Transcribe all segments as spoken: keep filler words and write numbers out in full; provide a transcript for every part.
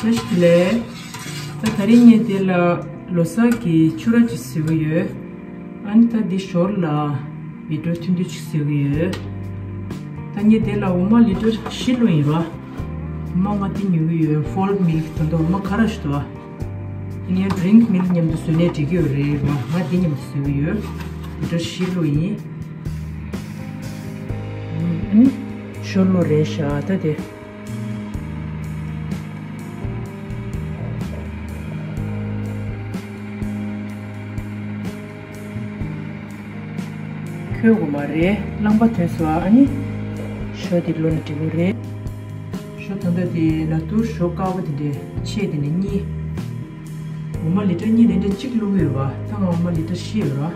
བཀྲ་ཤིས་བདེ་ལེགས། ད་དེ་རིང་ངས་དེ་ལ་ལོ་གསར་གྱི་ཕྱུར་ར་ཅིག་བཟོ་གི་ཡོད། ཨ་ནི་ད་འདི་ཞོར་ལ་བི་ཌིའོ་ཐུང་ཐུང་ཅིག་བཟོ་གི་ཡོད། ད་ངས་དེ་ལ་འོ་མ་ལི་ཊར་བཞི་བླུགས་ཡིན་ར། འོ་མ་ང་འདི་ཉོ་གི་ཡོད། ཧྥོལ་མིལཀ་དང་འདི་འོ་མ་ཁ་ར་ཞིག་འདུག་ཨ། ཡིན་ཡང་ཌི་རིང་མིལཀ་མཉམ་དུ་བཟོས་ནས་འགྲིག་གི་ཡོད་རེད་ར། ང་འདི་མཉམ་དུ་བཟོ་གི་ཡོད། ལི་ཊར་བཞི་བླུགས་ཡིན། ཨ་ནི་ཞོར་བླུགས་རེད་ཤག་ད་དེ། ཁོལ་དགོས་མ་རེད། རླངས་པ་ཐོན་སོང་ཨ། ཨ་ནི་ཞོ་དེ་བླུགས་ན་འགྲིག་གི་རེད། ཞོ་ད་ལྟ་དེ་ལ་ཏུར་ཞོ་དཀར་པོ་དེ་འདྲས་ཕྱེ་དེ་ནས་གཉིས། འོ་མ་ལི་ཊར་གཉིས་ལས་འདྲ་གཅིག་བླུགས་ཡོད་པ། ད་ང་འོ་མ་ལི་ཊར་བཞི་ཡོད་ར།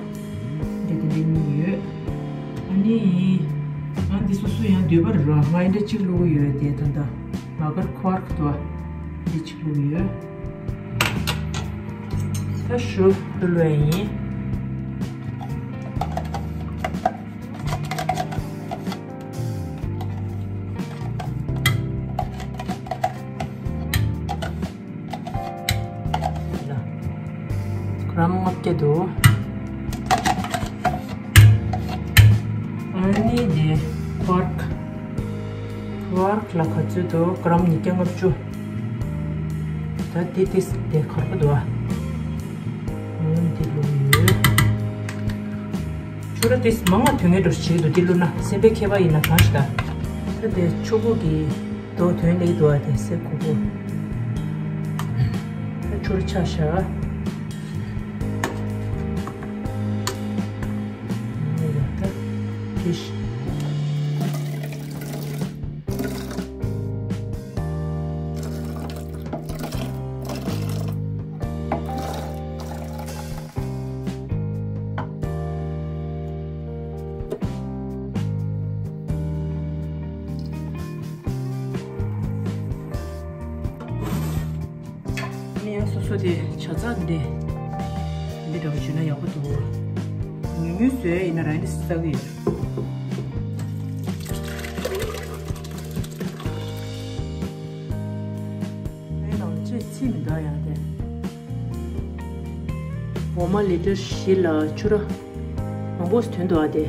འདི་དེ་འདྲ་གཉིས་ཡོད། ཨ་ནི། ཨ་འདི་སོ་སོ་ཡང་འདོད་པ་རེད་ར། ང་འདི་འདྲ་གཅིག་བླུགས་ཡོད་དེ། ད་ལྟ་མ་གར་ཁོར་ག་དོ། འདི་གཅིག་བླུགས་ཡོད། ད་ཞོ་བླུགས་ཡིན། གྲམ་ལྔ་བརྒྱ་འདུག་ཨ་ནི་དེ་ཀོརྐ་ཀོརྐ་ལ་ག་ཚོད་འདུག་གྲམ་ཉིས་བརྒྱ་ལྔ་བཅུ། ད་དེ་དེ་དེ་གར་པོ་འདུག་ཨ། འོ་འདི་བླུགས་ཡོད། ཕྱུར་ར་དེ་མང་ང་དོན་ངེས་འགྲོ་བྱེད་འདུག་འདི་བླུགས་ན་སེམས་པའི་ཁྱད་པར་ཡིན་ན་གང་ཞིག་ད། ད་དེ་ཕྱུར་གུ་གི་དོ་དོན་ལས་དོ་ཨ་དེ་སེ་ཁུ་གུ། ད་ཕྱུར་ཆ་བཞག་ད་དེ་ཤི། ནི་ཡང་སོ་སོ་དེ་ཆ་ཚང་འདི་འདི་འདྲ་བ་བྱུང་ན་ཡག་པོ་འདུག་ཉུང་ཉུང་བཟོས་ཡིན་ན་རང་འདི་ཟ་གི་ཡོད། ཨེ་ནང་ལ་ཅེས་ཚིག་མི་འདུག་ཡང་དེ། འོ་མ་ལི་ཊར་བཞི་ལ་ཕྱུར་ར་མང་པོ་ཐོན་འདུག་ཨ་དེ།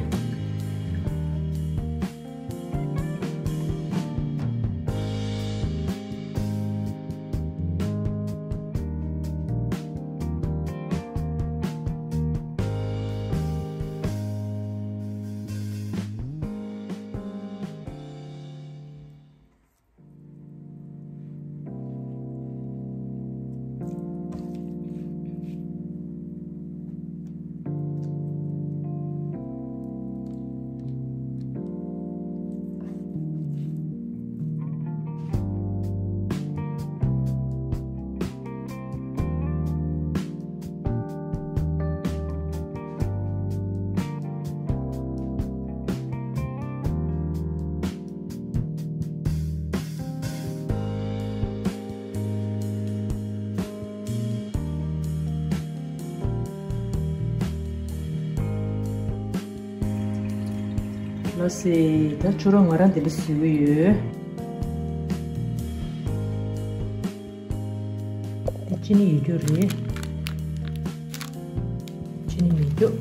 ལགས་སེ། ད་ཕྱུར་ར་ང་རང་འདི་འདྲ་བཟོས་ཀྱི་ཡོད། འདི་ཅི་ནི་ཡོད་རྒྱུ་རེད། ཅི་ནི་མི་འདུག